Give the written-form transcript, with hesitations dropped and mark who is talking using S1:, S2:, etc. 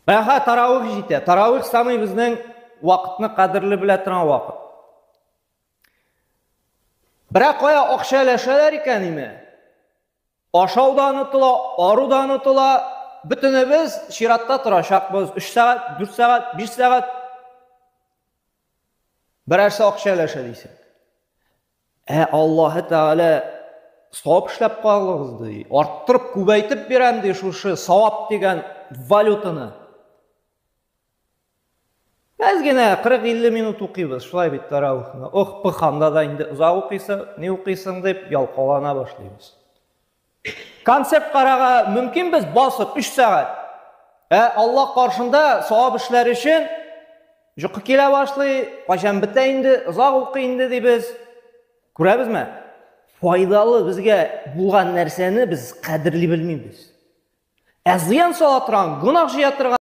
S1: Менә таравих җитә. Таравих самый безнең вакытны кадерле белә торган вакыт. Берәк кая акча өләшәләр икән име? Ашау да онытыла, ару да онытыла. Бөтенебез чиратта торачакбыз. 3 сәгать, 4 сәгать, 5 сәгать. Берәрсе акча өләшә дисең. Ә Аллаһы Тәгалә савап эшләп калыгыз ди. Арттырып, күбәйтеп бирәм ди шушы савап дигән валютаны. Әз генә 40-50 минут укыйбыз, шулай бит таравихны. Ох, пых, анда да инде озак укыйсы, ни укыйсың дип ялкаулана башлыйбыз. Концерт карага мөмкин без басып 3 сәгать. Ә Аллаһ каршында савап эшләр өчен җокы килә башлый, кайчан бетә инде, озак укый инде дибез. Күрәбезме? Файдалы безгә булган нәрсәне без кадерли белмибез. Ә зыян сала торган, гөнаһ җыя торган.